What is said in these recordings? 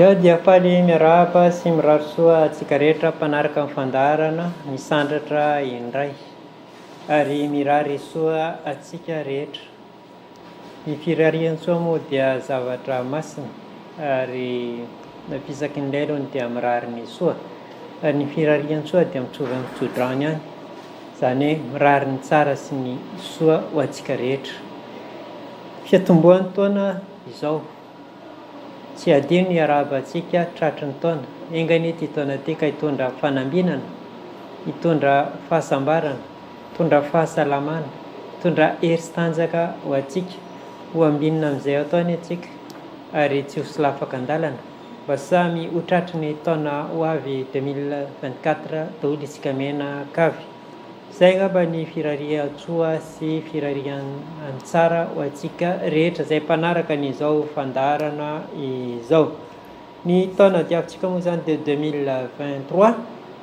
Eo dia faly miarahaba sy mirary soa antsika rehetra mpanaraka ny fandaharana misandratra indray ary mirary soa antsika rehetra. Ny firarian-tsoa moa dia zavatra masina ary nafisaky ny lelony dia mirary ny soa. Ary ny firarian-tsoa dia mitovy amin'ny tso-drano ihany, izany hoe mirary ny tsara sy ny soa ho antsika rehetra. Fiatombohan'ny taona izao. Tsy adino ny hiarahaba antsika tratry ny taona. Enga anie ity taona ity ka hitondra fanambinana, hitondra fahasambarana. Mitondra fahasalamana, mitondra hery sy tanjaka ho antsika, ho ambinina amin'izay atao anie tsika ary tsy ho solafaka an-dalana, mba samy ho tratry ny taona ho avy 2024 daholo isika mianakavy. Izay angamba ny firarian-tsoa sy firarian-tsara ho antsika rehetra izay mpanaraka an'izao fandaharana izao. Ny taona diavintsika moa izany dia 2023.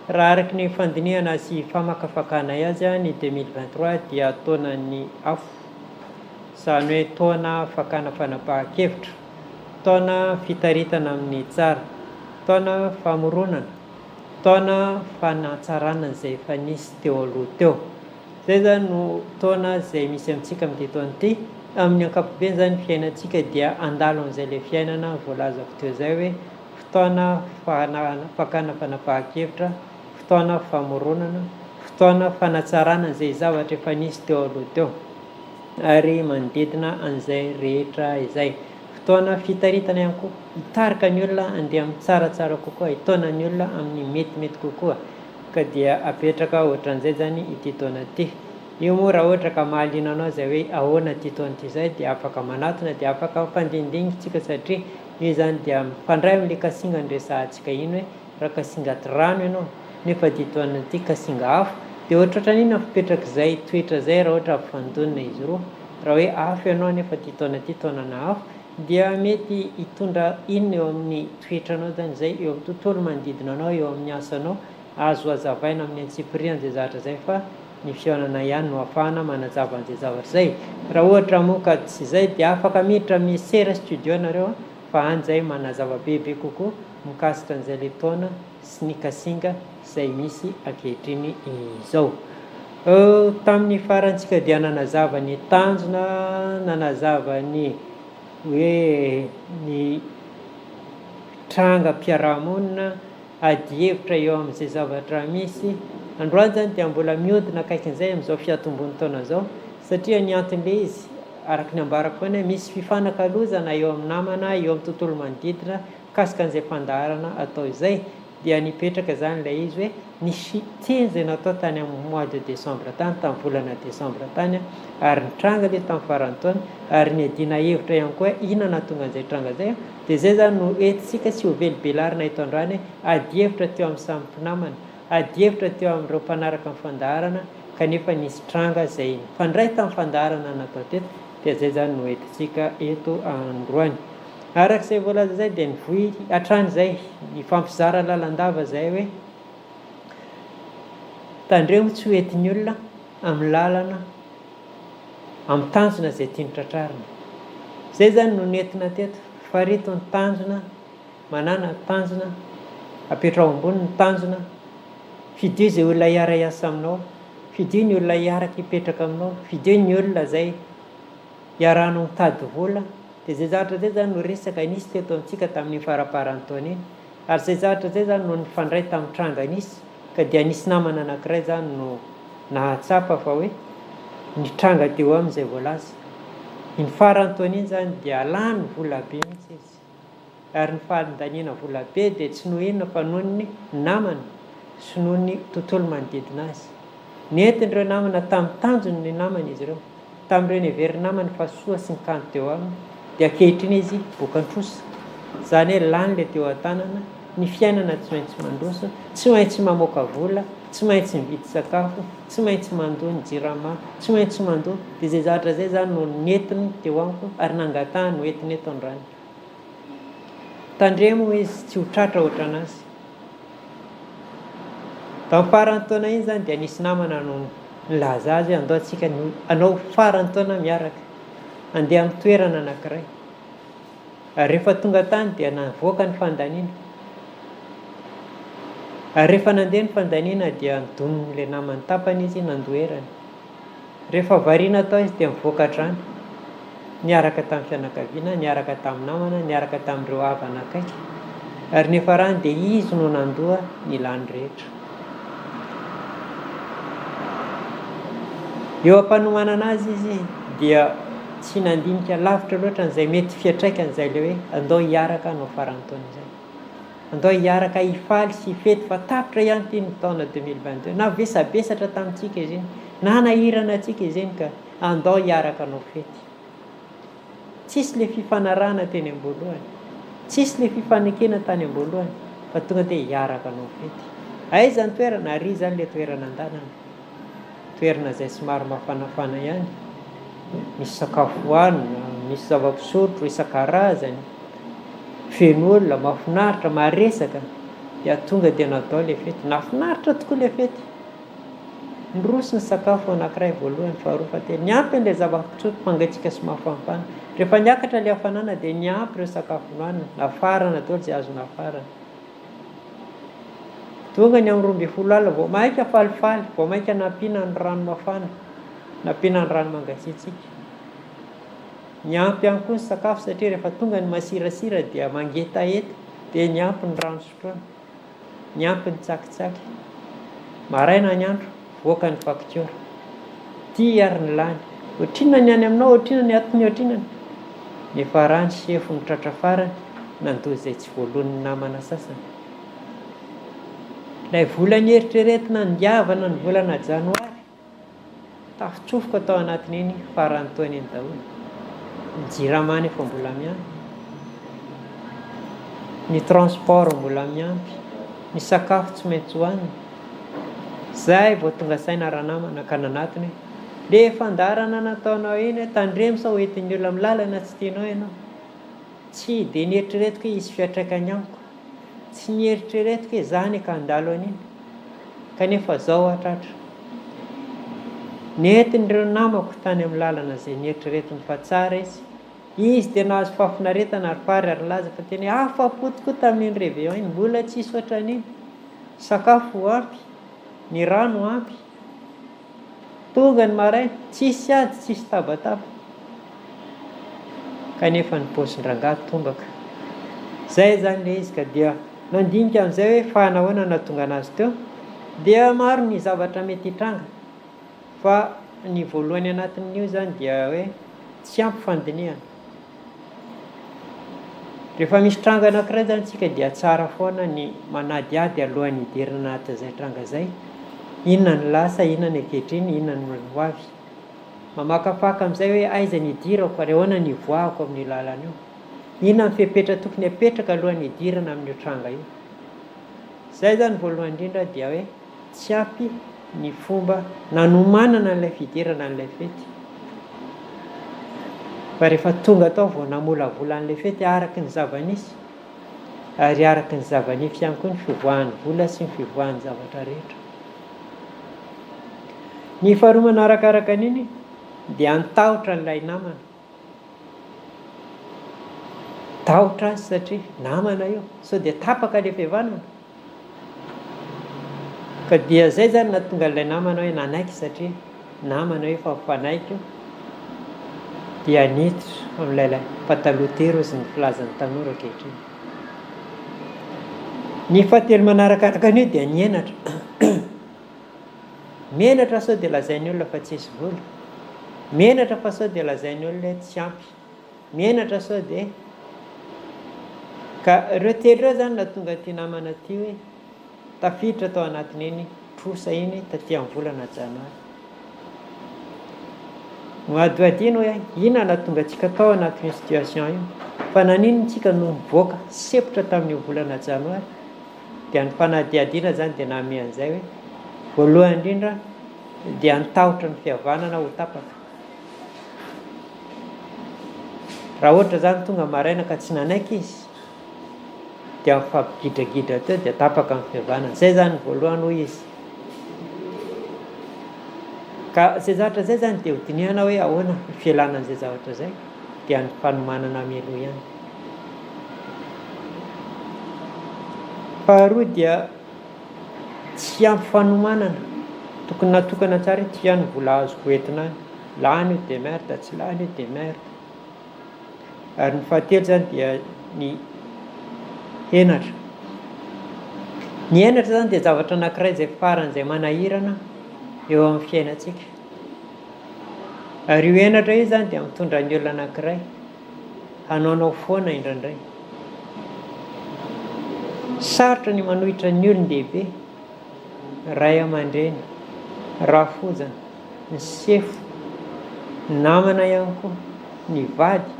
Raha araka ny fandinihana sy famakafakanay azy, ny 2023 dia taonan'ny afo. Izany hoe taona fakana fanapahan-kevitra, taona fitaritana amin'ny tsara, taona famoronana, taona fanatsarana izay efa nisy teo aloha teo. Izay izany no taona izay misy amintsika amin'ity taona ity. Amin'ny ankapobeny izany ny fiainantsika dia handalo amin'izay ilay fiainana voalazako teo izay hoe fotoana fakana fanapahan-kevitra, fotoana famoronana, fotoana fanatsarana izay zavatra efa nisy teo aloha teo ary manodidina an'izay rehetra izay. Fotoana fitaritana ihany koa, hitarika ny olona handeha amin'ny tsaratsara kokoa, hitaona ny olona amin'ny metimety kokoa. Ka dia apetraka ohatran'izay zany ity taona ity. Io moa raha ohatra ka mahaliana anao izay hoe ahoana ity taona ity izay dia afaka manatona dia afaka mifandinindinika tsika satria io izany dia mifandray amin'ilay kasinga niresahantsika iny hoe raha kasinga aty rano ianao nefa ity taona ity kasinga afo dia ohatrohatran'inona ny fipetrak'izay toetra izay raha ohatra ampifandonina izy roa. Raha hoe afo ianao nefa ity taona ity taonana afo dia mety hitondra inona eo amin'ny toetranao izany izay, eo amin'ny tontolo manodidina anao, eo amin'ny asanao, azo hazavaina amin'ny antsipiriany izay zavatra izay fa ny fihaonana ihany no ahafahana manazava an'izay zavatra izay. Raha ohatra moa ka tsy izay dia afaka miditra amin'ny sera studio nareo fa any izay manazava bebe kokoa mikasika an'izay le taona sy ny kasinga izay misy ankehitriny izao. Tamin'ny farany tsika dia nanazava ny tanjona, nanazava ny hoe ny trangam-piarahamonina, adihevitra eo amin'izay zavatra misy. Androany izany dia mbola miodina akaikin'izay amin'izao fiatombon'ny taona izao satria ny anton'ilay izy araka ny ambarako foana hoe misy fifanakalozana eo amin'ny namana, eo amin'ny tontolo manodidina mikasika an'izay fandaharana atao izay dia nipetraka izany ilay izy hoe nisy teny izay natao tany amin'ny mois de décembre tany, tamin'ny volana décembre tany ary nitranga ilay tamin'ny faran'ny taona ary niadiana hevitra ihany koa hoe inona nahatonga an'izay tranga izay dia izay izany no entintsika tsy ho velibelarina eto androany hoe adihevitra teo amin'ny samy mpinamana, adihevitra teo amin'ireo mpanaraka ny fandaharana kanefa nisy tranga izay nifandray tamin'ny fandaharana natao teto dia izay izany no entintsika eto androany. Araka izay voalaza izay dia nivoy hatrany izay, nifampizara lalandava izay hoe tandremo tsy ho entin'ny olona amin'ny lalana, amin'ny tanjona izay tiany tratrarina. Izay izany no nentina teto, farito ny tanjona, manàna tanjona, apetraho ambony ny tanjona, fidio izay olona hiara-hiasa aminao, fidio ny olona hiaraka hipetraka aminao, fidio ny olona izay iarahanao mitady vola, dia izay zavatra izay izany no resaka nisy teto amintsika tamin'iny faramparan'ny taona iny, ary izay zavatra izay izany no nifandray tamin'ny tranga nisy, ka dia nisy namana anankiray izany no nahatsapa fa hoe nitranga teo aminy izay voalaza. Iny faran'ny taona iny izany dia lany vola be mihitsy izy, ary ny fandaniana vola be dia tsy noho inona fa noho ny namana sy noho ny tontolo manodidina azy. Nentin'ireo namana tamin'ny tanjony ny namany izy ireo. Tamin'ireo neverin'ny namany fa soa sy ny kanto teo aminy, dia ankehitriny izy bokan-trosa. Izany hoe lany ilay teo an-tanana, ny fiainana tsy maintsy mandroso, tsy maintsy mamoaka vola, tsy maintsy mividy sakafo, tsy maintsy mandoa ny jirama, tsy maintsy mandoa, dia izay zavatra izay izany no nentiny teo amiko ary nangatahany ho entiny eto androany. Tandremo hoy izy tsy ho tratra ohatran'azy. Tamin'ny faran'ny taona iny izany dia nisy namana no nilaza azy hoe andao tsika hanao faran'ny taona miaraka, handeha amin'ny toerana anankiray. Ary rehefa tonga tany dia navoaka ny fandaniana. Ary rehefa nandeha ny fandaniana dia nodonin'ilay namany tapany izy nandoerany. Rehefa variana tao izy dia nivoaka hatrany, niaraka tamin'ny fianakaviana, niaraka tamin'ny namana, niaraka tamin'ireo havana akaiky. Ary ny niafarany dia izy no nandoa ny lany rehetra. Eo am-panomanana azy izy dia tsy nandinika lavitra loatra an'izay mety fiantraikan'izay ilay hoe andao hiaraka hanao faran'ny taona izay. Andao hiaraka hifaly sy hifety fa tapitra ihany ity ny taona 2022. Navesabesatra tamintsika izy iny, nanahirana antsika izy iny ka andao hiaraka hanao fety. Tsisy ilay fifanarahana teny am-boalohany, tsisy ilay fifanekena tany am-boalohany fa tonga dia hiaraka hanao fety. Aiza ny toerana? Ary izany ilay toerana andanana. Toerana izay somary mafanafana ihany, misy sakafo hohanina, misy zava-pisotro isan-karazany, feno olona, mahafinaritra, maresaka, dia tonga dia natao ilay fety. Nahafinaritra tokoa ilay fety. Niroso ny sakafo anankiray voalohany, faharoa, fahatelo. Niampy an'ilay zava-pisotro mangatsiaka sy mafampana. Rehefa niakatra ilay hafanana dia niampy ireo sakafo nohanina. Nafarana daholo izay azo nafarana. Tonga ny amin'ny 12 alina, vao mainka falifaly, vao mainka nampiana ny rano mafana, nampiana ny rano mangatsiatsiaka. Niampy ihany koa ny sakafo satria rehefa tonga ny masirasira dia mangetaheta, dia niampy ny rano sotroina, niampy ny tsakitsaky. Maraina ny andro, voaka ny faktiora. Ty ary ny lany. Ohatrinona ny any aminao, ohatrinona ny ato ny ohatrinona. Niafarany sefo no tratra farany, nandoa izay tsy voaloan'ny namana sasany. Ilay vola nieritreretina handiavana ny volana janoary, tafitsofoka tao anatin'iny faran'ny taona iny daholo. Ny jirama anefa mbola miampy, ny transport mbola miampy, ny sakafo tsy maintsy hohanina. Zay vao tonga saina ranamana ka nanatona hoe, le fandaharana nataonao iny hoe tandremo sao hoentin'ny olona amin'ny lalana tsy tianao ianao. Tsy dia nieritreretiko hoe hisy fiantraikany amiko. Tsy nieritreretiko hoe za anie ka handalo an'iny. Kanefa zao aho tratra. Nentin'ireo namako tany amin'ny lalana izay nieritreretiny fa tsara izy. Izy dia nahazo fahafinaretana ary fary ary nilaza fa tena hoe afa-po tokoa tamin'iny réveillon iny, mbola tsisy ohatran'iny. Sakafo ampy, ny rano ampy. Tonga ny maraina, tsisy ady, tsisy tabataba. Kanefa ny paosin-drangahy tombaka. Izay izany ilay izy ka dia nandinika an'izay hoe fa nahoana no nahatonga an'azy teo. Dia maro ny zavatra mety hitranga fa ny voalohany anatin'io izany dia hoe tsy ampy fandinihana. Rehefa misy tranga anankiray izany isika dia tsara foana ny manadihady alohan'ny hidirana anatin'izay tranga izay, inona ny lasa, inona ny ankehitriny, inona ny ho avy. Mamakafaka amin'izay hoe aiza ny hidirako ary ahoana ny hivoahako amin'io lalana io. Inona ny fepetra tokony hapetraka alohan'ny hidirana amin'io tranga io. Izay izany voalohany indrindra dia hoe tsy ampy ny fomba nanomanana an'ilay fidirana an'ilay fety. Fa rehefa tonga tao vao namolavola an'ilay fety araka ny zava-nisy ary araka ny zava-nify ihany koa ny fivoahan'ny vola sy ny fivoahan'ny zavatra rehetra. Ny faharoa manarakaraka an'iny dia ny tahotra an'ilay namana. Tahotra azy satria namana io, sao dia tapaka ilay fihavanana. Ka dia zay zany nahatonga an'ilay namana hoe nanaiky satria namana io fa mifanaiky io dia niditra amin'ilay ilay pataloha tery hozy ny filazan'ny tanora ankehitriny. Ny fahatelo manarakaraka an'io dia ny henatra. Menatra sao dia lazain'ny olona fa tsisy vola. Menatra fa sao dia lazain'ny olona hoe tsy ampy. Menatra sao dia. Ka ireo telo ireo zany nahatonga ity namana ity hoe tafiditra tao anatin'iny trosa iny taty amin'ny volana janoary. Nohadihadiana hoe inona nahatonga antsika tao anatin'io situation io, fa naninona isika no nivoaka sempotra tamin'io volana janoary? Dia ny fanadihadiana izany dia nanome an'izay hoe voalohany indrindra dia ny tahotra ny fihavanana ho tapaka. Raha ohatra izany tonga maraina ka tsy nanaiky izy dia mifampigidragidra teo dia tapaka ny fihavanana. Izay izany ny voalohany hoy izy. Ka izay zavatra izay izany dia hodinihana hoe ahoana ny fialana an'izay zavatra izay dia ny fanomanana mialoha ihany. Faharoa dia tsy ampy fanomanana, tokony natokana tsara hoe ity aho ny vola azoko hoentina any, lany io dia merde, tsy lany io dia merde. Ary ny fahatelo izany dia ny henatra. Ny henatra izany dia zavatra anankiray izay faran'izay manahirana eo amin'ny fiainantsika. Ary io henatra io izany dia mitondra ny olona anankiray hanaonao foana indraindray. Sarotra ny manohitra ny olon-dehibe, ray aman-dreny, rafozana, ny sefo, ny namana ihany koa, ny vady.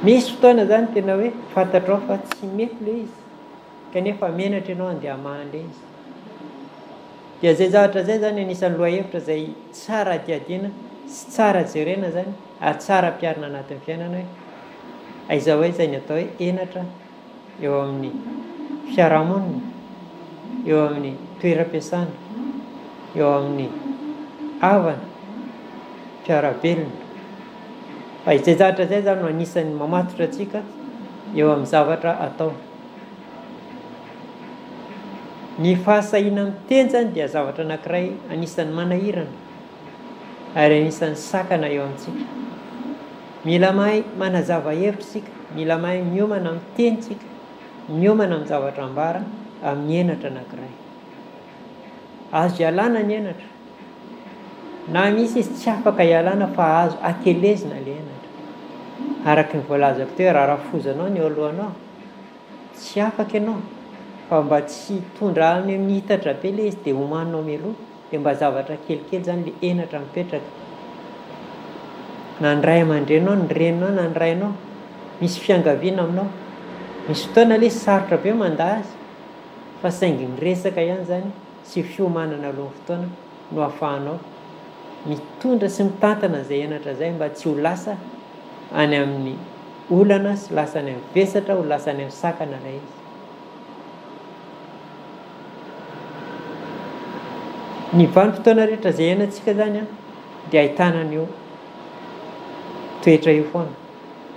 Misy fotoana izany tena hoe fantatrao fa tsy mety ilay izy, kanefa menatra ianao handeha hamaha an'ilay izy. Dia izay zavatra izay izany anisan'ny lohahevitra izay tsara hadihadiana sy tsara jerena izany ary tsara ampiharina anatin'ny fiainana hoe aiza ho aiza ny atao hoe henatra eo amin'ny fiarahamonina, eo amin'ny toeram-piasana, eo amin'ny havana, mpiara-belona. Fa izay zavatra izay izany no anisan'ny mamatotra antsika eo amin'ny zavatra atao. Ny fahasahiana miteny izany dia zavatra anankiray anisan'ny manahirana ary anisan'ny sakana eo amintsika. Mila mahay manazava hevitra isika, mila mahay miomana amin'ny teny isika, miomana amin'ny zavatra ambara amin'ny henatra anankiray. Azo ialana ny henatra, na misy izy tsy afaka ialana fa azo akelezina ilay henatra. Araka ny voalazako teo, raha rafozanao ny eo alohanao, Tsy afaka ianao fa mba tsy hitondra any amin'ny hitatra be ilay izy dia omaninao mialoha dia mba zavatra kelikely izany ilay henatra mipetraka. Na ny ray aman-dreninao, ny reninao na ny rainao, misy fiangaviana aminao. Misy fotoana ilay izy sarotra be mandà azy fa saingy ny resaka ihany izany sy fiomanana alohan'ny fotoana no ahafahanao mitondra sy mitantana an'izay henatra izay mba tsy ho lasa any amin'ny olana sy lasa any amin'ny vesatra ho lasa any amin'ny sakana ilay izy. Ny vanim-potoana rehetra izay iainantsika izany an, dia ahitana an'io toetra io foana.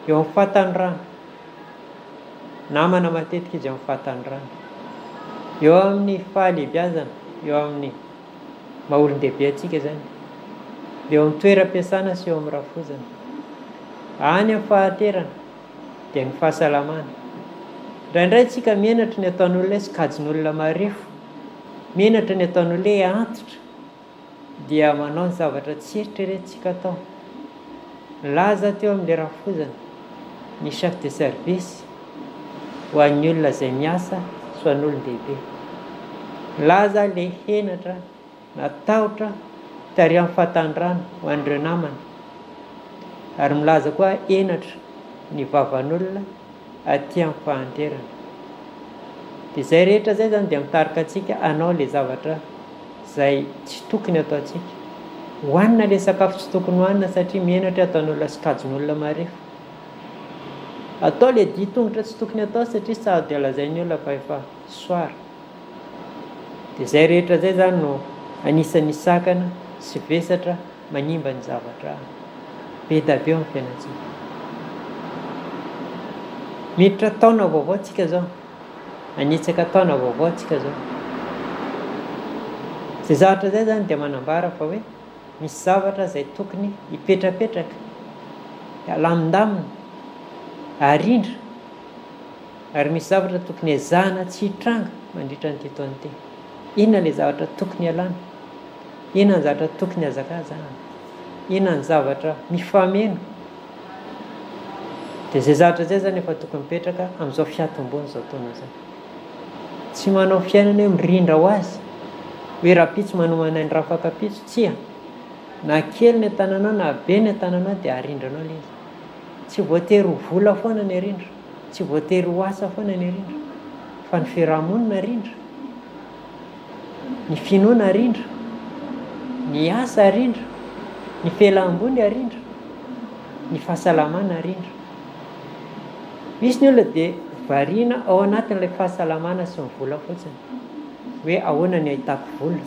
Eo amin'ny fahatanorana, namana matetika izy eo amin'ny fahatanorana. Eo amin'ny fahalehibiazana, eo amin'ny maha olon-dehibe antsika izany, eo amin'ny toeram-piasana sy eo amin'ny rafozana. Any amin'ny fahanterana dia ny fahasalamana. Indraindray isika menatra ny ataon'olona hoe sokajin'olona marefo, menatra ny ataon'olona hoe antitra, dia manao ny zavatra tsy eritreretintsika atao. Nilaza teo amin'ilay rafozana ny chef de service ho an'ny olona izay miasa sy ho an'olon-dehibe. Nilaza ilay henatra na tahotra tarihan'ny fahatanirana ho an'ireo namana ary milaza koa henatra ny vavan'olona aty amin'ny fahanterana. Dia izay rehetra izay izany dia mitarika antsika hanao ilay zavatra izay tsy tokony ataontsika. Hohanina ilay sakafo tsy tokony hohanina satria menatra ataon'olona sokajin'olona marefo. Atao ilay dia tongotra tsy tokony atao satria sady lazain'ny olona fa efa soara. Dia izay rehetra izay izany no anisan'ny sakana sy vesatra manimba ny zavatra be da be eo amin'ny fiainantsika. Miditra taona vaovao tsika izao, hanitsaka taona vaovao tsika izao. Izay zavatra izay izany dia manambara fa hoe misy zavatra izay tokony hipetrapetraka, halamindamina, harindra, ary misy zavatra tokony ezahana tsy hitranga mandritra an'ity taona ity. Inona ilay zavatra tokony hialana? Inona ny zavatra tokony hazakazahana? Inona ny zavatra mifameno? Dia izay zavatra izay izany efa tokony mipetraka amin'izao fiatombohan'izao taona izao. Tsy manao fiainana hoe mirindra ho azy, hoe rahampitso manomana ny rafakapitso, tsia. Na kely ny an-tananao na be ny an-tananao dia arindranao ilay izy. Tsy voatery ho vola foana ny arindra, tsy voatery ho asa foana ny arindra, fa ny fiarahamonina arindra. Ny finoana arindra, ny asa arindra, ny fialam-boly arindra, ny fahasalamana arindra. Misy ny olona dia variana ao anatin'ilay fahasalamana sy ny vola fotsiny, hoe ahoana ny ahitako vola.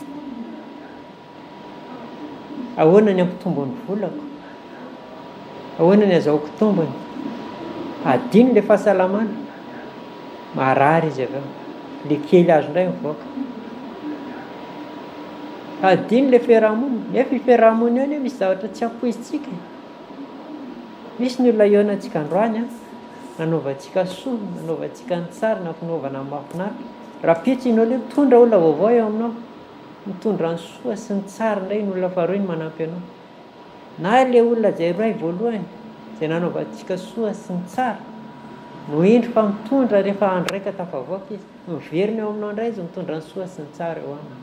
Ahoana ny hampitombo ny volako? Ahoana ny azahoako tombony? Adino ilay fahasalamana. Marary izy avy eo. Le kely azo indray mivoaka. Adino le fiarahamonina. Nefa io fiarahamonina io anie misy zavatra tsy ampoizintsika e. Misy ny olona hihaonantsika androany an, nanaovantsika soa, nanaovantsika ny tsara, nampanaovana ny mahafinaritra. Rahampitso iny olona iny mitondra olona vaovao eo aminao. Mitondra ny soa sy ny tsara indray iny olona faharoa iny manampy anao. Na ilay olona izay iray voalohany izay nanaovantsika soa sy ny tsara no indro fa mitondra rehefa andro raika tafavoaka izy, miverina eo aminao indray izy mitondra ny soa sy ny tsara eo aminy.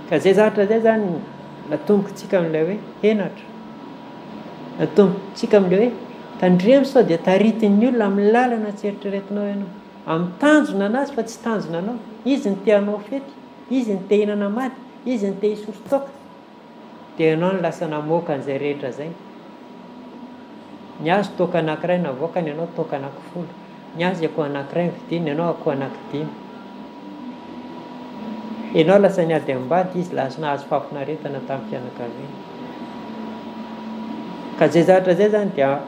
Ka izay zavatra izay izany natombokintsika amin'ilay hoe henatra. Natombokintsika amin'ilay hoe tandremo sao dia taritin'ny olona amin'ny lalana tsy eritreretinao ianao. Amin'ny tanjona an'azy fa tsy tanjona anao. Izy no te hanao fety, izy no te hihinana maty, izy no te hisotro toaka. Dia ianao no lasa namoaka an'izay rehetra izay. Ny azy toaka anankiray navoakany, ianao toaka anankifolo. Ny azy akoho anankiray novidiany, ny anao akoho anankidimy. Ianao lasa niady am-bady, izy lasa nahazo fahafinaretana tamin'ny fianakaviany. Ka izay zavatra izay izany dia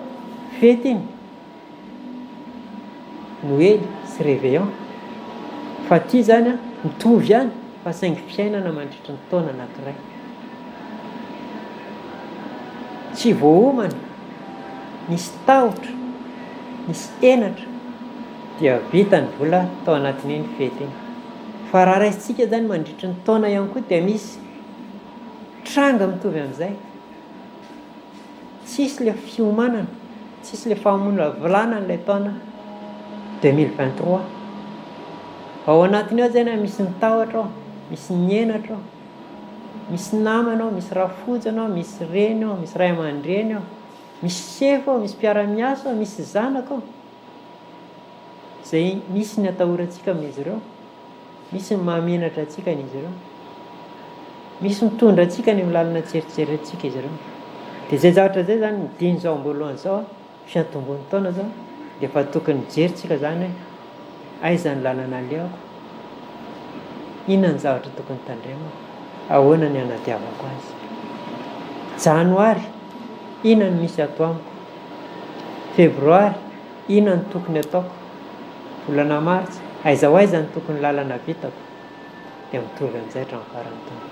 fety iny. Noely sy Réveillon. Fa aty izany an, mitovy ihany fa saingy fiainana mandritry ny taona anankiray. Tsy voaomana, nisy tahotra, nisy henatra dia vita ny vola tao anatin'iny fety iny. Fa raha raisintsika izany mandritry ny taona ihany koa dia misy tranga mitovy amin'izay. Tsisy le fiomanana, tsisy le famolavolana an'ilay taona 2023. Ao anatiny ao zany misy ny tahotra ao, misy ny henatra ao, misy namana ao, misy rafozana ao, misy reny ao, misy ray aman-dreny ao, misy sefo ao, misy mpiara-miasa ao, misy zanaka ao. Izay misy ny atahorantsika amin'izy ireo. Misy ny mahamenatra antsika any izy ireo. Misy mitondra antsika any amin'ny lalana tsy eritreretintsika izy ireo. Dia izay zavatra izay izany ny dieny izao am-boalohany izao, fiantombohan'ny taona izao, dia efa tokony mijery tsika izany hoe aiza ny lalana alehako, inona ny zavatra tokony tandremako, ahoana ny hanadiavako azy. Janoary, inona no misy ato amiko? Febroary, Inona no tokony ataoko? Volana martsa, aiza ho aiza no tokony lalana vitako? Dia mitovy amin'izay hatramin'ny faran'ny taona.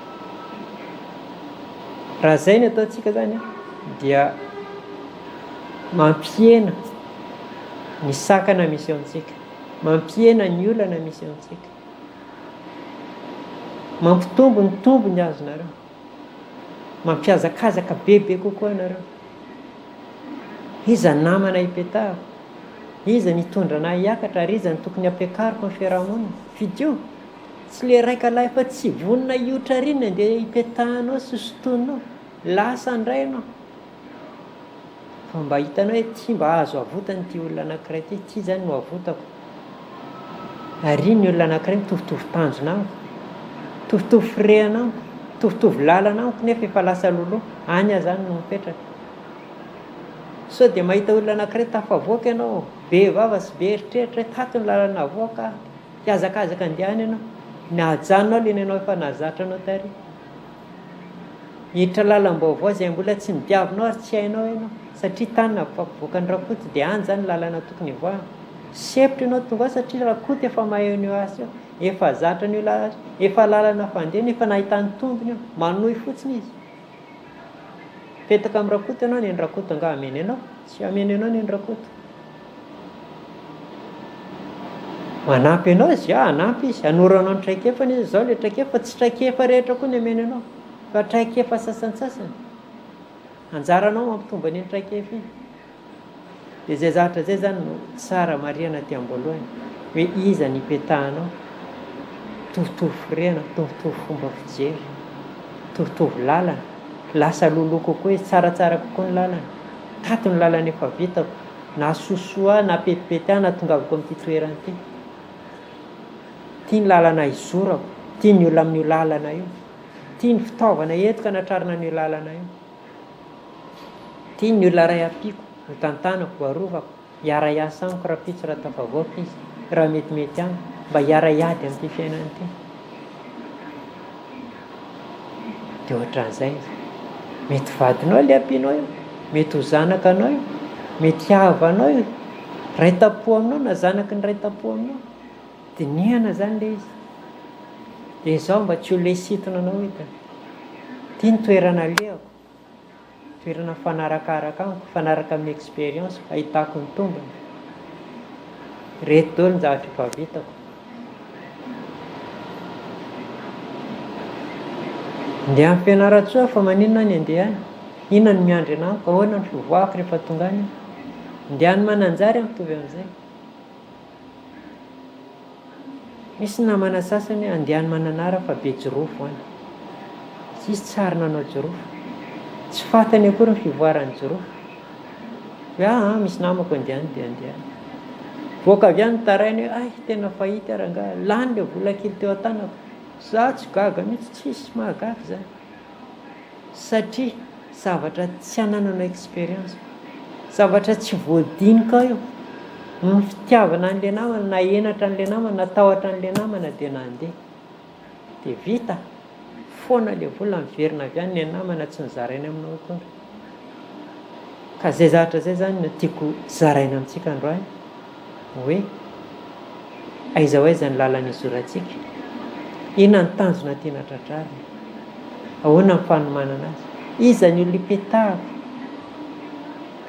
Raha izay ny ataontsika izany dia mampihena ny sakana misy eo amintsika, mampihena ny olana misy eo amintsika, mampitombo ny tombony azonareo, mampihazakazaka bebe kokoa anareo. Iza ny namana ipetahako? Iza ny hitondra anah hiakatra ary iza no tokony hampiakariko ny fiarahamonina? Fidio! Tsy le raika lahy fa tsy vonona hiotra ary iny andeha ipetahanao sy sotoninao. Lasa indray ianao. Fa mba hitanao hoe ty mba azo avotana ity olona anankiray ity, ity zany no avotako. Ary iny ny olona anankiray mitovitovy tanjona amiko, mitovitovy firehana amiko, mitovitovy lalana amiko nefa efa lasa loloha, any aho zany no mipetraka. Sao dia mahita olona anankiray tafavoaka ianao, be vava sy be eritreritra hoe tato ny lalana avoaka, hihazakazaka handeha any ianao, ny ajanonao ilay nenao efa nahazatra anao tary. Hiditra lalam-baovao izay mbola tsy nodiavinao ary tsy hainao ianao, satria tany nampifapivoaka an'i Rakoto dia any izany ny lalana tokony hivoahana. Sempotra ianao tonga ao satria Rakoto efa mahay an'io asa io, efa zatra an'io lalana io, efa lalana fandehany, efa nahitany tombony io, manohy fotsiny izy. Mipetaka amin'i Rakoto ianao, nen'i Rakoto angaha hameno anao? Tsy hameno anao nen'i Rakoto. Manampy anao izy, ya hanampy izy, hanoro anao ny traikefany izy, izao ilay traikefa, fa tsy traikefa rehetra koa ny ameny anao, fa traikefa sasantsasany. Anjaranao mampitombo an'iny traikefa iny. Dia izay zavatra izay izany no tsara marihana aty am-boalohany, hoe iza ny ipetahanao, mitovitovy firehana, mitovitovy fomba fijery, mitovitovy lalana, lasa loloha kokoa izy, tsaratsara kokoa ny lalana, tato ny lalana efa vitako, Na sosoa ahy na petipety ahy nahatongavako amin'ity toerana ity. Ity ny lalana hizorako, ity ny olona amin'io lalana io, ity ny fitaovana entiko hanatrarana an'io lalana io, ity ny olona iray ampiako, ho tantanako, ho arovako, hiara-hiasa amiko rahampitso raha tafavoaka izy, raha metimety amiko, mba hiara-hiady amin'ity fiainana ity. Dia ohatran'izay izy. Mety vadinao ilay ampianao io, mety ho zanakanao io, mety havanao io. Ray tampo aminao na zanaky ny ray tampo aminao. Dinihana izany ilay izy. Dia izao mba tsy ho lesitona anao hitany. Ity ny toerana alehako. Toerana mifanarakaraka amiko, mifanaraka amin'ny expérience-ko, ahitako ny tombony. Ireto daholo ny zavatra efa vitako. Andeha any Fianarantsoa aho fa maninona aho ny andeha any? Inona no miandry anah amiko? Ahoana ny fivoahako rehefa tonga any aho? Andeha any Mananjary aho mitovy amin'izay. Misy namana sasany andeha any Mananara fa be jirofo any. Tsisy tsy ary nanao jirofo. Tsy fantany akory ny fivoaran'ny jirofo. Hoe aa misy namako andeha any dia andeha any. Voaka avy any mitaraina hoe hay tena fahita aho rangahy, lany ilay vola kely teo an-tanako. Za tsy gaga mihitsy, tsisy mahagaga izany. Satria zavatra tsy anananao expérience, zavatra tsy voadinikao io, noho ny fitiavana an'ilay namana na henatra an'ilay namana na tahotra an'ilay namana dia nandeha. Dia vita, foana ilay vola miverina avy any ny namana tsy nozarainy aminao akory. Ka izay zavatra izay izany no tiako zaraina amintsika androany hoe aiza ho aiza ny lalana izorantsika, inona ny tanjona tiana tratrarina, ahoana ny fanomanana azy, iza ny olona ipetahako,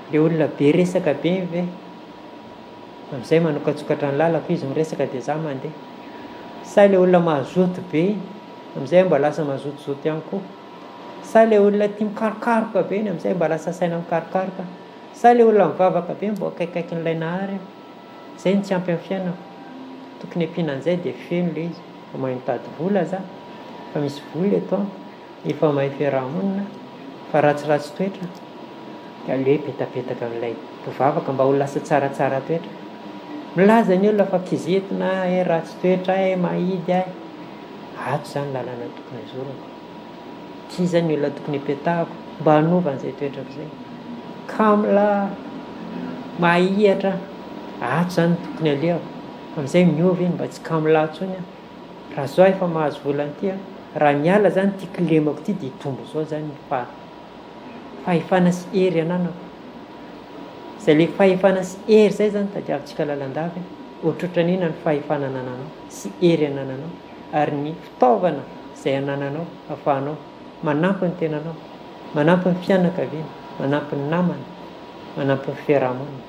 ilay olona be resaka be iny ve? Amin'izay manokatsokatra ny lalako, izy miresaka dia za mandeha. Sa ilay olona mazoto be iny, amin'izay mba lasa mazotozoto ihany koa. Sa ilay olona tia mikarokaroka be iny, amin'izay mba lasa saina mikarokaroka. Sa ilay olona mivavaka be mba ho akaikikaikin'ilay Nahary aho. Izay no tsy ampy amin'ny fiainako. Tokony ampiana an'izay dia feno ilay izy. Fa mahay mitady vola za, fa misy vola eto amiko, efa mahay fiaraha-monina, fa ratsiratsy toetra. Dia aleo hipetapetaka amin'ilay mpivavaka mba ho lasa tsaratsara toetra. Milaza ny olona fa kizitina aho, ratsy toetra aho, mahidy aho. Ato izany lalana tokony hizorako. Ity izany ny olona tokony hipetahako mba hanova an'izay toetrako izay. Kamo lahy, mahihatra aho. Ato izany no tokony alehako. Amin'izay miova iny mba tsy kamo lahy intsony aho. Raha zao efa mahazo vola an'ity aho, raha miala izany ity kilemako ity dia hitombo izao izany ny faha. Fahefana sy hery ananako. Izay le fahefana sy hery izay izany tadiavintsika lalandava e. Ohatrohatran'ny inona ny fahefana anananao sy hery anananao ary ny fitaovana izay anananao afahanao manampy ny tenanao, manampy ny fianakaviana, manampy ny namana, manampy ny fiarahamonina.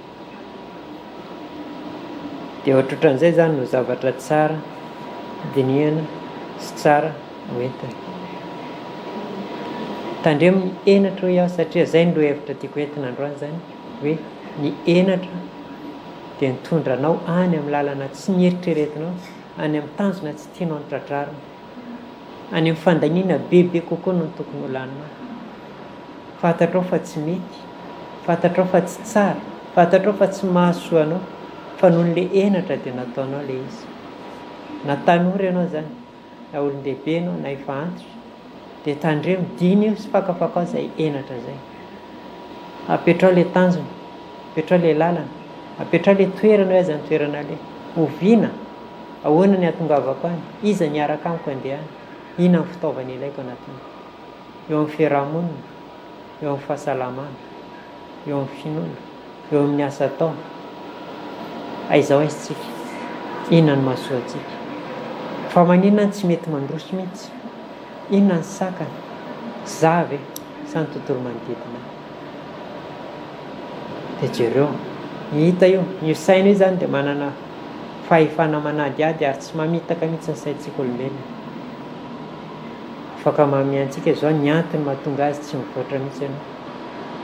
Dia ohatrohatran'izay izany no zavatra tsara dinihana sy tsara ho entina. Tandremo ny henatra hoy aho satria izay no lohahevitra tiako entina androany izany hoe ny henatra dia nitondra anao any amin'ny lalana tsy nieritreretinao, any amin'ny tanjona tsy tianao notratrarina, any amin'ny fandaniana bebe kokoa noho ny tokony ho laninao. Fantatrao fa tsy mety, fantatrao fa tsy tsara, fantatrao fa tsy mahasoa anao, fa noho ilay henatra dia nataonao ilay izy. Na tanora ianao izany, na olon-dehibe ianao, na efa antitra, dia tandremo, diniho sy fakafakao izay henatra izay. Apetrao ilay tanjona, apetrao ilay lalana, apetrao ilay toerana hoe aiza ny toerana aleha, oviana, ahoana ny hahatongavako any, iza ny hiaraka amiko handeha any, inona ny fitaovana ilaiko anatin'io. Eo amin'ny fiaraha-monina, eo amin'ny fahasalamana, eo amin'ny finoana, eo amin'ny asa atao. Aiza ho aiza isika? Inona no mahasoa antsika? Fa maninona no tsy mety mandroso mihitsy? Inona ny sakana? Za ve sa ny tontolo manodidina ahy? Dia jereo, ny hita io, io saina io izany dia manana fahefana manadihady ary tsy mamitaka mihitsy ny saintsika olombelona. Afaka manome antsika izao ny antony mahatonga azy tsy mivoatra mihitsy ianao.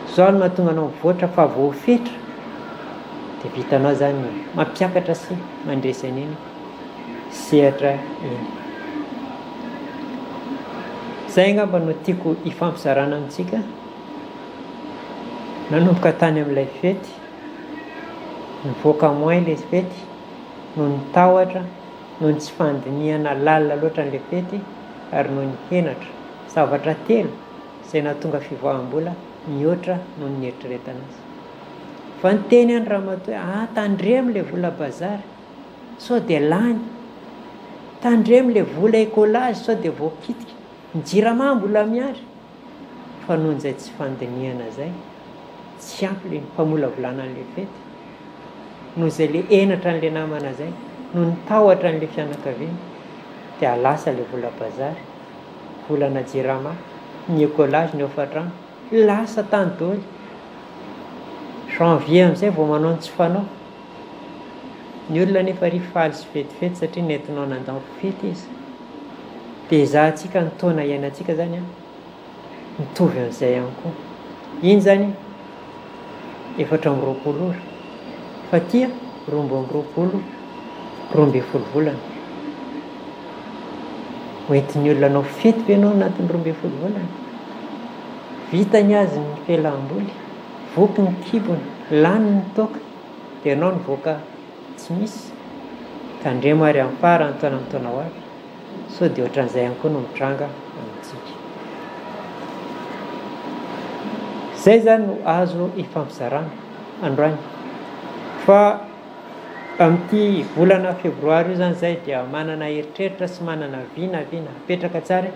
Izao no mahatonga anao mivoatra fa voafetra dia vitanao izany ny mampiakatra sy mandresy an'iny sehatra iny. Izay angamba no tiako hifampizarana amintsika. Nanomboka tany amin'ilay fety, nivoaka moins ilay fety noho ny tahotra, noho ny tsy fandinihana lalina loatra an'ilay fety ary noho ny henatra. Zavatra telo izay nahatonga fivoaham-bola mihoatra noho ny nieritreretana azy. Fa niteny ihany ramatoa hoe, ah tandremo ilay vola bazary sao dia lany, tandremo ilay vola écolage sao dia voakitika, ny jirama mbola miandry. Fa noho izay tsy fandinihana izay, tsy ampy ilay famolavolana an'ilay fety. Noho izay le henatra an'le namana zay, noho ny tahotra an'le fianakaviana dia lasa le vola bazary, volana jirama, ny écolage, ny hofantrano, lasa tany daholo. Janvier amin'izay vao manao ny tsy fanao. Ny olona anefa ry faly sy fetifety satria nentinao nandao fety izy. Dia ezahantsika ny taona iainantsika izany an, mitovy amin'izay ihany koa. Iny izany 24 ora, fa aty 22, 12 volana. Hoentin'ny olona hanao fety ve ianao anatin'ny 12 volana? Vita ny azy ny fialam-boly, voky ny kibony, lany ny toaka, dia ianao nivoaka tsy misy? Tandremo ary amin'ny faran'ny taona amin'ny taona ho avy, sao dia ohatran'izay ihany koa no mitranga amintsika. Izay izany no azo ifampizarana androany. Fa amin'ity volana febroary io izany izay dia manana eritreritra sy manana vinavina, apetraka tsara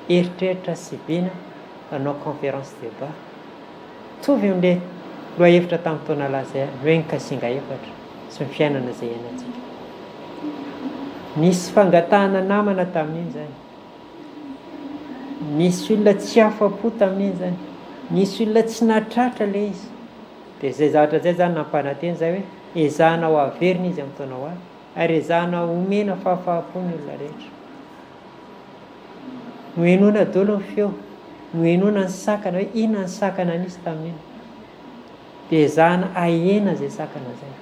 eritreritra sy vina hanao conférence débat. Mitovy amin'ilay lohahevitra tamin'ny taona lasa ihany, ny hoe ny kasinga efatra sy ny fiainana izay iainantsika. Nisy fangatahana namana tamin'iny izany. Nisy olona tsy afa-po tamin'iny izany. Nisy olona tsy nahatratra ilay izy. Dia izay zavatra izay izany nampanantena izay hoe ezahana ho averina izy amin'ny taona ho avy ary ezahana homena fahafaham-po ny olona rehetra. Nohenoina daholo ny feo, nohenoina ny sakana hoe inona ny sakana nisy tamin'iny. Dia ezahana ahena izay sakana izay.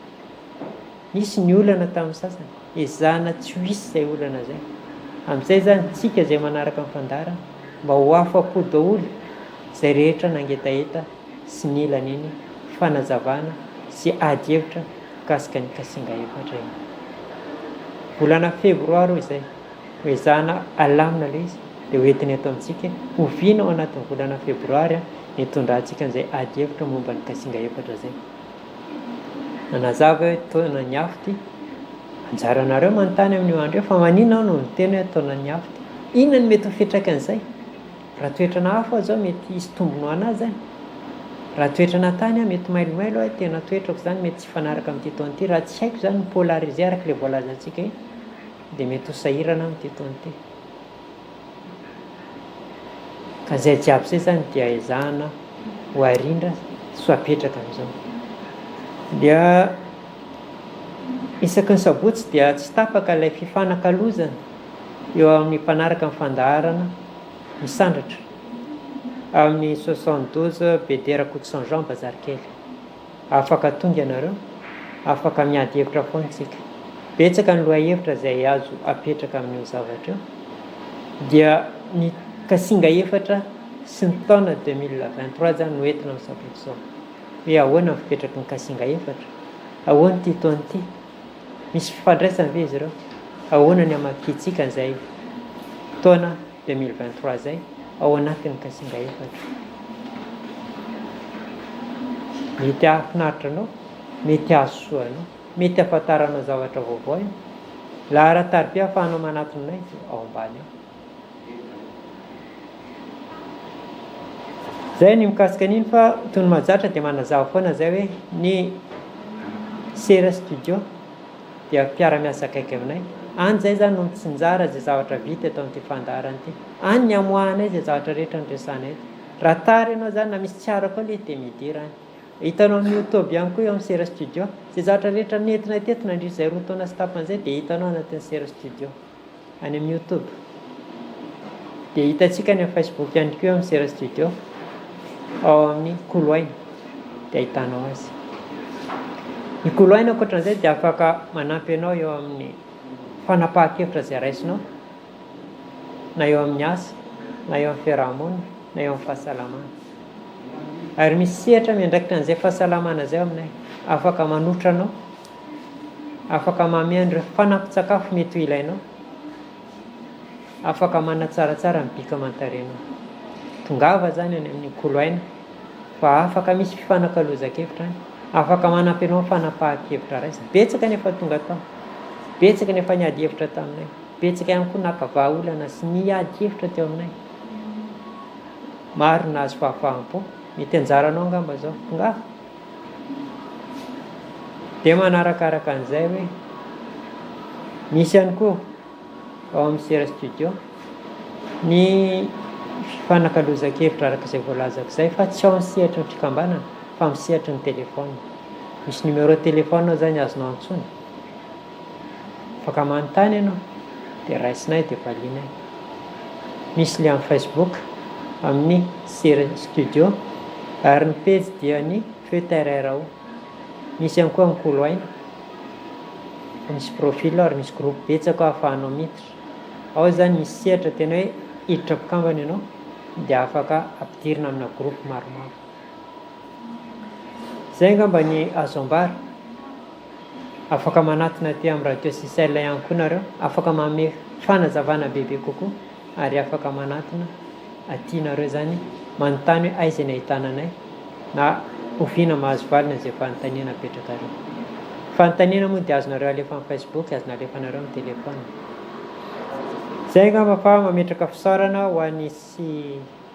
Nisy ny olana tamin'ny sasany, ezahana tsy ho hisy izay olana izay. Amin'izay izany tsika izay manaraka ny fandaharana mba ho afa-po daholo izay rehetra nangetaheta sy nila an'iny fanazavana sy ady hevitra mikasika ny kasinga efatra iny. Volana febroary hoy izay. Ho ezahana alamina ilay izy dia ho entina eto amintsika oviana ao anatin'ny volana febroary ny hitondrantsika an'izay ady hevitra momba ny kasinga efatra izay. Nanazava hoe taonan'ny afo ity. Anjaranareo manontany amin'io andro io fa maninona aho no niteny hoe taonan'ny afo ity? Inona no mety ho fiantraikan'izay? Raha toetrana afo aho izao mety hisy tombony ho an'ahy izany. Raha toetrana tany aho mety mailomailo aho, tena toetrako izany mety tsy hifanaraka amin'ity taona ity. Raha tsy haiko izany ny polariser araka ilay voalazantsika iny dia mety ho sahirana aho amin'ity taona ity. Ka izay jiaby izay izany dia ezahana ho arindra sy ho apetraka amin'izao. Dia isaky ny sabotsy dia tsy tapaka ilay fifanakalozana eo amin'ny mpanaraka ny fandaharana misandratra amin'ny 72 BD Rakotoson Jean Bazarikely. Afaka tonga ianareo, afaka miady hevitra foana isika. Betsaka ny lohahevitra izay azo apetraka amin'io zavatra io. Dia ny kasinga efatra sy ny taona 2023 izany no entina amin'ny sabotsy izao. Hoe ahoana ny fipetraky ny kasinga efatra? Ahoana ity taona ity? Misy fifandraisany ve izy ireo? Ahoana ny hamakiantsika an'izay taona 2023 izay ao anatin'ny kasinga efatra? Mety hahafinaritra anao, mety hahasoa anao, mety hahafantaranao zavatra vaovao io. Laharan-tariby ahafahanao manatona anay dia ao ambany ao. Zay ny mikasika an'iny fa toy ny mahazatra dia manazava foana zay hoe ny Sera Studio dia mpiara-miasa akaiky aminay. Any zay zany no mitsinjara izay zavatra vita eto amin'ity fandaharana ity. Any ny amoahanay izay zavatra rehetra noresahanay eto. Raha tara ianao zany na misy tsy araka ao ilay izy dia midira any. Hitanao amin'ny youtube ihany koa eo amin'ny Sera Studio. Izay zavatra rehetra nentinay teto nandritra izay roa taona sy tapany izay dia hitanao anatin'ny Sera Studio. Any amin'ny youtube. Dia hitantsika any amin'ny facebook ihany koa amin'ny Sera Studio. Ao amin'ny Koloaina. Dia ahitanao azy. Ny Koloaina ankoatran'izay dia afaka manampy anao eo amin'ny fanapahan-kevitra izay raisinao. Na eo amin'ny asa, na eo amin'ny fiaraha-monina, na eo amin'ny fahasalamana. Ary misy sehatra miandraikitra an'izay fahasalamana izay ao aminay. Afaka manotra anao. Afaka manome an'ireo fanampin-tsakafo mety ho ilainao. Afaka manatsaratsara ny bika aman-tarehinao. Tongava izany any amin'ny Kolo Aina fa afaka misy fifanakalozan-kevitra any. Afaka manampy anao amin'ny fanapahan-kevitra raisina. Betsaka ny efa tonga tao. Betsaka ny efa niady hevitra taminay. Betsaka ihany koa naka vahaolana sy niady hevitra teo aminay. Maro ny nahazo fahafaham-po. Mety anjaranao angamba izao. Tongava. Dia manarakaraka an'izay hoe misy ihany koa ao amin'ny Sera Studio ny fifanakalozan-kevitra araka izay voalazako izay fa tsy ao amin'ny sehatry ny fikambanana fa amin'ny sehatry ny téléphone. Misy numéro téléphone ao izany azonao antsoina. Afaka manontany ianao dia raisinay dia valianay. Misy lien Facebook amin'ny Sera Studio ary ny pejy dia ny Feu Terre RO. Misy ihany koa amin'ny Kolo Aina. Misy profil ary misy groupe betsaka ao ahafahanao miditra. Ao izany misy sehatra tena hoe hiditra mpikambana ianao dia afaka ampidirina amina groupe maromaro. Izay angamba ny azo ambara. Afaka manatona aty amin'ny Radio Sicel ihany koa nareo, afaka manome fanazavana bebe kokoa ary afaka manatona aty nareo izany manontany hoe aiza ny ahitana anay na oviana mahazo valiny izay fanontaniana apetrakareo. Fanontaniana moa dia azonareo alefa amin'ny Facebook, azona alefanareo amin'ny téléphone. Izay angamba fa mametraka fisaorana ho an'ny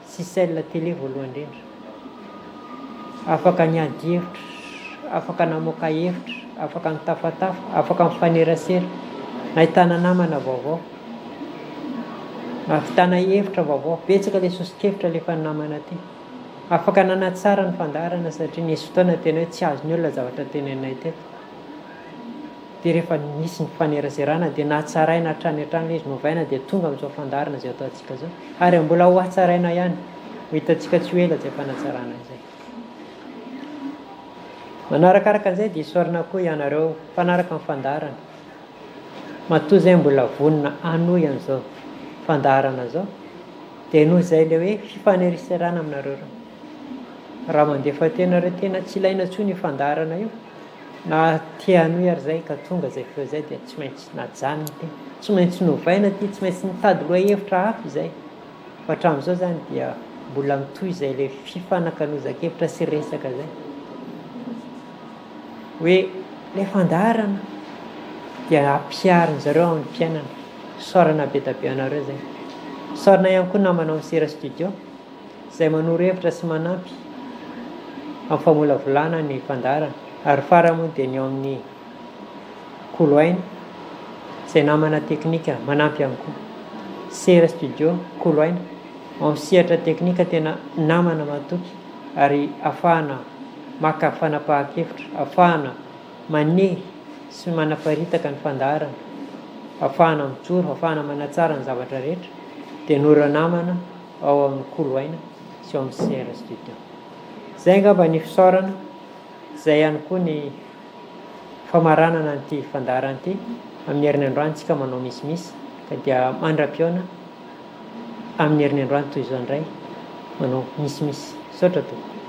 Sicel Télé voalohany indrindra. Afaka niady hevitra, afaka namoaka hevitra, afaka nitafatafa, afaka nifanerasera, nahitana namana vaovao, nahavitana hevitra vaovao. Betsaka ilay soso-kevitra alefan'ny namana aty. Afaka nanatsara ny fandaharana satria nisy fotoana tena hoe tsy azon'ny olona zavatra teneninay teto. Dia rehefa nisy ny faneraserana dia natsaraina hatrany hatrany ilay izy, novaina dia tonga amin'izao fandaharana izay ataontsika izao. Ary mbola ho hatsaraina ihany, ho hitantsika tsy ho ela izay fanatsarana izay. Manarakaraka an'izay dia isaorana koa ianareo mpanaraka ny fandaharana. Matoa izay mbola vonona hanohy an'izao fandaharana izao dia noho izay ilay hoe fifaneraserana aminareo ireo. Raha mandefa tena nareo tena tsy ilaina intsony io fandaharana io. Na te hanohy ary zay ka tonga zay feo zay dia tsy maintsy najanona ity, tsy maintsy novaina ity, tsy maintsy nitady lohahevitra hafa izay. Fa hatramin'izao zany dia mbola mitohy izay ilay fifanakalozan-kevitra sy resaka zay. Hoe ilay fandaharana dia ampiharin zareo amin'ny fiainana. Isaorana be dia be anareo zay. Isaorana ihany koa namana ao amin'ny Sera Studio. izay manoro hevitra sy manampy amin'ny famolavolana ny fandaharana ary farany moa dia ny ao amin'ny Kolo Aina izay namana teknika manampy ihany koa. Sera Studio, Kolo Aina, ao amin'ny sehatra teknika tena namana mahatoky ary afahana maka fanapahan-kevitra, afahana manehy sy manaparitaka ny fandaharana, afahana mijoro, afahana manatsara ny zavatra rehetra dia noho ireo namana ao amin'ny Kolo Aina sy ao amin'ny CR Studio. Izay angamba ny fisaorana, izay ihany koa ny famaranana an'ity fandaharana ity. Amin'ny herin'ny androany tsika manao misimisy ka dia mandra-pihaona amin'ny herin'ny androany toy izao indray manao misimisy. Misaotra tompoko.